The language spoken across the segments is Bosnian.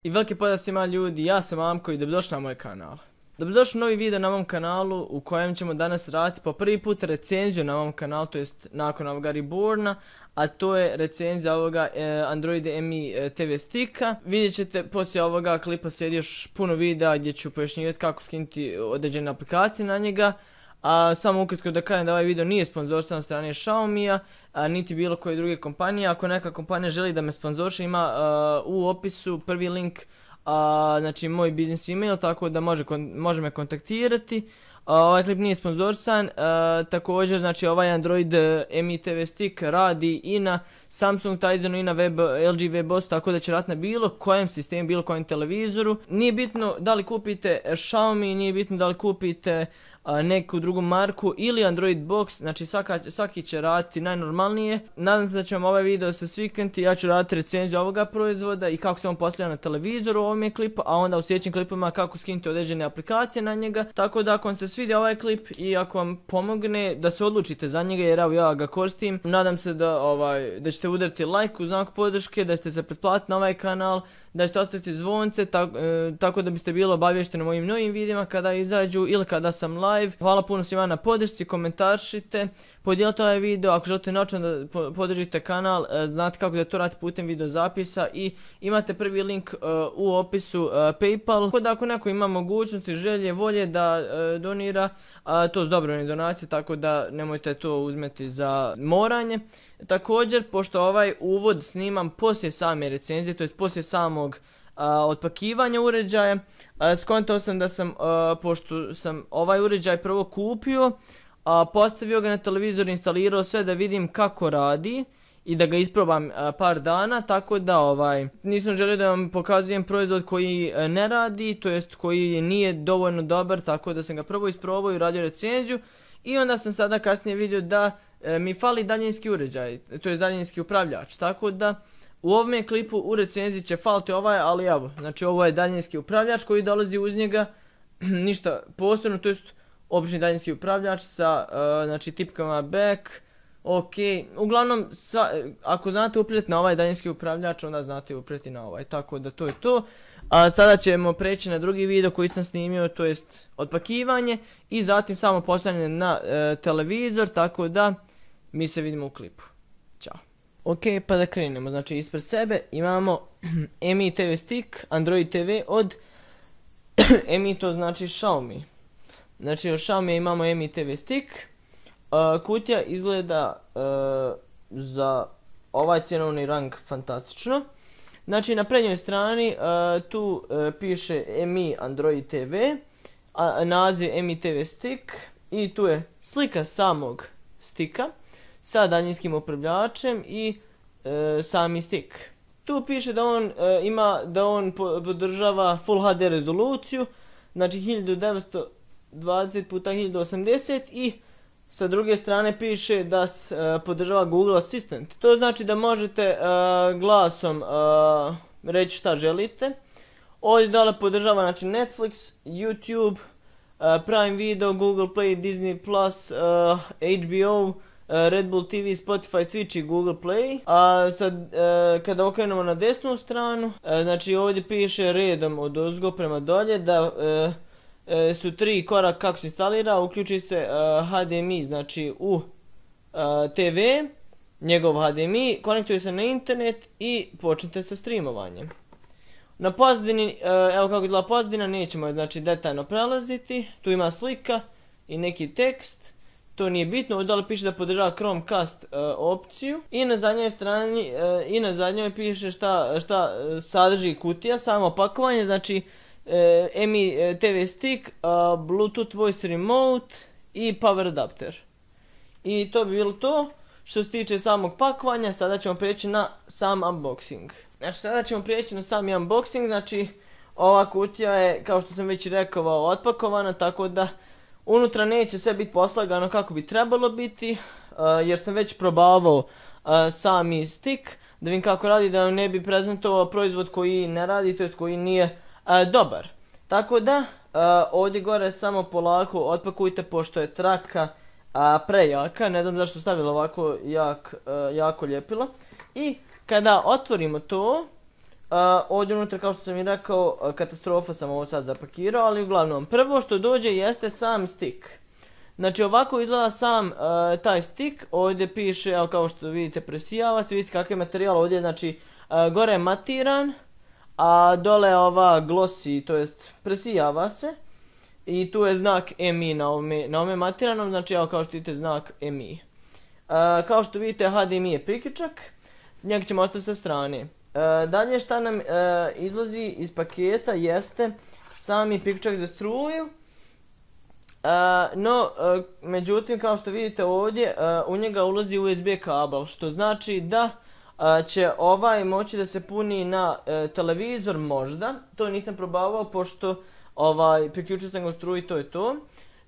I veliki pozdrav svima ljudi, ja sam Amko i dobrodošli na moj kanal. Dobrodošli u novi video na mom kanalu u kojem ćemo danas raditi po prvi put recenziju na mom kanalu, to jest nakon ovoga Reborna, a to je recenzija ovoga Android MI TV sticka. Vidjet ćete poslije ovoga klipa slijedi još puno videa gdje ću pojašnjivati kako skinuti određene aplikacije na njega. A samo ukratko da kažem da ovaj video nije sponzorsan od strane Xiaomija, niti bilo koje druge kompanije. Ako neka kompanija želi da me sponzorša, ima u opisu prvi link, znači moj biznis email, tako da može me kontaktirati. Ovaj klip nije sponzorsan, također znači ovaj Android MI TV stick radi i na Samsung Tizenu i na LG WebOS, tako da će raditi na bilo kojem sistemu, bilo kojem televizoru. Nije bitno da li kupite Xiaomi, nije bitno da li kupite neku drugu marku ili Android box, znači svaki će raditi najnormalnije. Nadam se da će vam ovaj video se sviknuti, ja ću raditi recenziju ovoga proizvoda i kako se on postavlja na televizoru u ovom klipu, a onda u sljedećim klipima kako skinuti određene aplikacije na njega. Tako da ako vam se svidio ovaj klip i ako vam pomogne da se odlučite za njega, jer evo ja ga koristim, nadam se da ćete udariti like u znak podrške, da ćete se pretplatiti na ovaj kanal, da ćete ostaviti zvonce, tako da biste bili obavješteni o mojim novim videima kada izađu ili kada sam live. Hvala puno svima na podršci, komentaršite, podijelite ovaj video, ako želite naučno da podržite kanal, znate kako da to radite putem video zapisa i imate prvi link u opisu PayPal. Tako da ako neko ima mogućnosti, želje, volje da donira, to su dobrovoljne donacije, tako da nemojte to uzmeti za moranje. Također, pošto ovaj uvod snimam poslije same recenzije, to jest poslije samog otpakivanja uređaja, skontao sam da pošto sam ovaj uređaj prvo kupio, postavio ga na televizor, instalirao sve da vidim kako radi i da ga isprobam par dana, tako da nisam želio da vam pokazujem proizvod koji ne radi, to jest koji nije dovoljno dobar, tako da sam ga prvo isprobao i radio recenziju i onda sam sada kasnije vidio da mi fali daljinski uređaj, to jest daljinski upravljač, tako da u ovom klipu u recenziji će faliti ovaj, ali evo, znači ovo je daljinski upravljač koji dolazi uz njega, ništa posebno, to jest obični daljinski upravljač sa znači tipkama back, ok, uglavnom ako znate uprijeti na ovaj daljinski upravljač, onda znate uprijeti na ovaj, tako da to je to. A sada ćemo preći na drugi video koji sam snimio, to jest otpakivanje i zatim samo postavljanje na televizor, tako da mi se vidimo u klipu. Ćao. Ok, pa da krenemo, znači ispred sebe imamo MI TV stick, Android TV od MI, to znači Xiaomi. Znači od Xiaomi imamo MI TV stick, kutija izgleda za ovaj cjenovni rang fantastično. Znači na prednjoj strani tu piše MI Android TV, naziv MI TV stick i tu je slika samog stika sa daljinskim upravljačem i sami stick. Tu piše da on podržava Full HD rezoluciju, znači 1920 x 1080 i sa druge strane piše da podržava Google Assistant. To znači da možete glasom reći šta želite. Ovdje dole podržava znači Netflix, YouTube, Prime Video, Google Play, Disney Plus, HBO, Red Bull TV, Spotify, Twitch i Google Play. A sad kada okrenemo na desnu stranu, znači ovdje piše redom od ozgo prema dolje da su 3 koraka kako se instalira, uključi se HDMI, znači u TV, njegov HDMI, konektuje se na internet i počnete sa streamovanjem. Na pozadini, evo kako izgleda pozadina, nećemo znači detaljno prelaziti, tu ima slika i neki tekst. To nije bitno, ovdje dole piše da podržava Chromecast opciju i na zadnjoj strani i na zadnjoj piše šta sadrži kutija, samo opakovanje, znači MI TV stick, Bluetooth voice remote i power adapter. I to bi bilo to što se tiče samog pakovanja. Sada ćemo prijeći na sam unboxing. Znači sada ćemo prijeći na sami unboxing, znači ova kutija je kao što sam već rekao otpakovana, tako da unutra neće sve biti poslagano kako bi trebalo biti, jer sam već probavao sami stick, da vidim kako radi, da vam ne bi prezentovao proizvod koji ne radi, to jest koji nije dobar. Tako da, ovdje gore samo polako otpakujte, pošto je traka prejaka, ne znam zašto su stavili ovako jako ljepilo. I kada otvorimo to, Ovdje unutra, kao što sam i rekao, katastrofa sam ovo sad zapakirao, ali uglavnom, prvo što dođe jeste sam stick. Znači ovako izgleda sam taj stick, ovdje piše, evo kao što vidite presijava se, vidite kakav je materijal ovdje, znači gore je matiran, a dole je ova glossy, to jest presijava se. I tu je znak MI na ovome matiranom, znači evo kao što vidite znak MI. Kao što vidite HDMI je priključak, njega ćemo ostaviti sa strane. Dalje šta nam izlazi iz paketa jeste sami priključak za struju. No, međutim, kao što vidite ovdje, u njega ulazi USB kabel, što znači da će ovaj moći da se puni na televizor možda. To nisam probavao, pošto priključio sam ga u struju i to je to.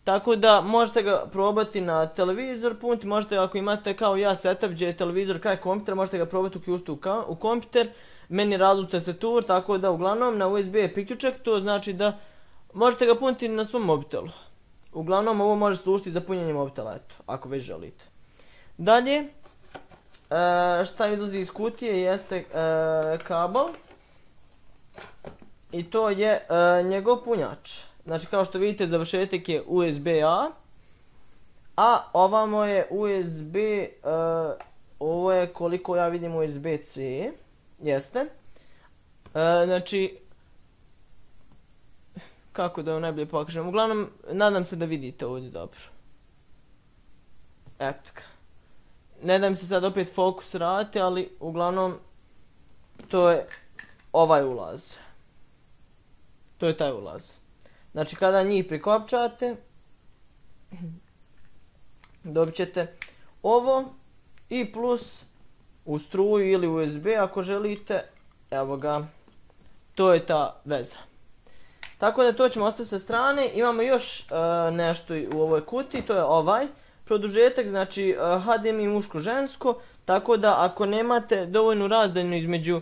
Tako da možete ga probati na televizor puniti, možete ako imate kao ja setup gdje je televizor kraj kompjutera, možete ga probati uključiti u kompjuter. Meni radi tastatur, tako da uglavnom na USB je priključak, to znači da možete ga puniti na svom mobitelu. Uglavnom ovo može služiti za punjenje mobitela, eto, ako već želite. Dalje, šta izlazi iz kutije jeste kabel. I to je njegov punjač. Znači kao što vidite završetak je USB-A. A ovamo je USB, ovo je koliko ja vidim USB-C. Jeste. Znači, kako da vam najbolje pokažem. Uglavnom, nadam se da vidite ovdje dobro. Eto ga. Ne da mi se sad opet fokus raditi, ali uglavnom to je ovaj ulaz. To je taj ulaz. Znači kada njih prikopčate, dobit ćete ovo i plus u struju ili USB ako želite. Evo ga. To je ta veza. Tako da to ćemo ostaviti sa strane. Imamo još nešto u ovoj kutiji, to je ovaj produžetak, znači HDMI muško-žensko. Tako da ako nemate dovoljnu razdaljinu između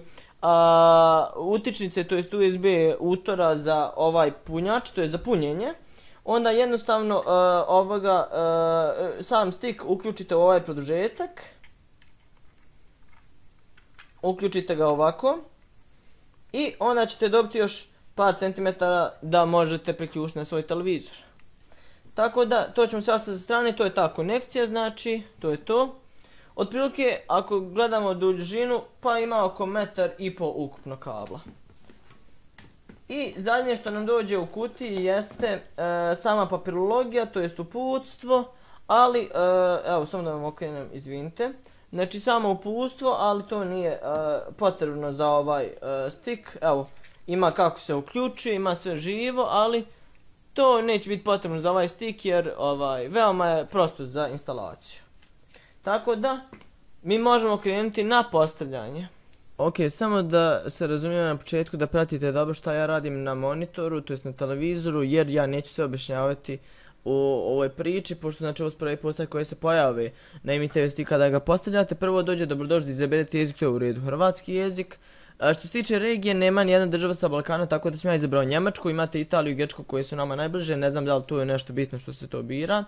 utičnice, to jest USB utora za ovaj punjač, to je za punjenje, onda jednostavno sam stick uključite u ovaj produžetak. Uključite ga ovako. I onda ćete dobiti još par centimetara da možete priključiti na svoj televizor. Tako da, to ćemo sve ostaviti sa strane, to je ta konekcija, znači, to je to. Otprilike, ako gledamo dužinu, pa ima oko 1,5 m ukupno kabla. I zadnje što nam dođe u kutiji jeste sama papirologija, to jest uputstvo, ali, evo, samo da vam okrenem, izvinite. Znači, samo uputstvo, ali to nije potrebno za ovaj stick. Evo, ima kako se uključuje, ima sve živo, ali to neće biti potrebno za ovaj stick jer veoma je prosto za instalaciju. Tako da, mi možemo krenuti na postavljanje. Ok, samo da se razumijem na početku da pratite dobro šta ja radim na monitoru, to jest na televizoru, jer ja neću se objašnjavati u ovoj priči, pošto znači ovo su prvi postaje koje se pojave na IMI-TV kada ga postavljate. Prvo dođe dobrodošli da izaberete jezik, to je u redu hrvatski jezik. Što se tiče regije, nema nijedna država sa Balkana, tako da sam ja izabrao Njemačku, imate Italiju i Grčku koje su nama najbliže, ne znam da li tu je nešto bitno što se to bira.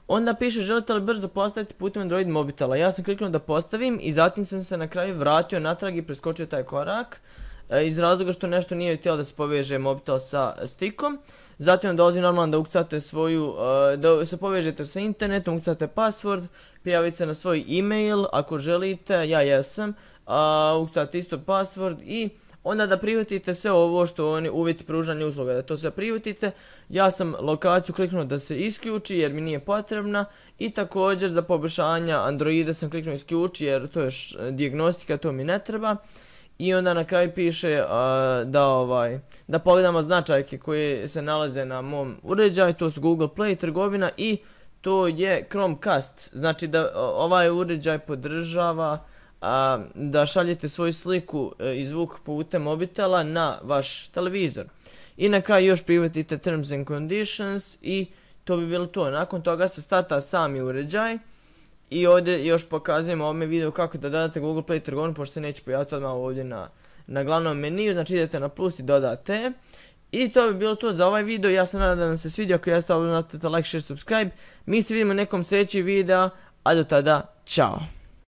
Onda piše želite li brzo postaviti putem Android mobitela, ja sam kliknuo da postavim i zatim sam se na kraju vratio natrag i preskočio taj korak. Iz razloga što nešto nije htjelo da se poveže mobitel sa stickom. Zatim dolazi normalno da ukucate svoju, da se povežete sa internetom, ukucate password, prijavite se na svoj e-mail ako želite, ja jesam, ukucate isto password i onda da prihvatite sve ovo što oni uvjeti pružanja usluga, da to sve prihvatite. Ja sam lokaciju kliknuo da se isključi jer mi nije potrebna i također za poboljšanja Androida sam kliknuo isključi jer to je dijagnostika, to mi ne treba. I onda na kraju piše da pogledamo značajke koje se nalaze na mom uređaju, to su Google Play, trgovina i to je Chromecast. Znači da ovaj uređaj podržava da šaljete svoju sliku i zvuk putem mobitela na vaš televizor. I na kraju još prihvatite Terms and Conditions i to bi bilo to. Nakon toga se starta sami uređaj. I ovdje još pokazujem u ovome videu kako da dodate Google Play trgovinu, pošto se neće pojaviti odmah ovdje na glavnom meniju, znači idete na plus i dodate. I to bi bilo to za ovaj video, ja se nadam da vam se svidio, ako jeste, ostavite like, share, subscribe. Mi se vidimo u nekom sljedećem videu, a do tada, čao!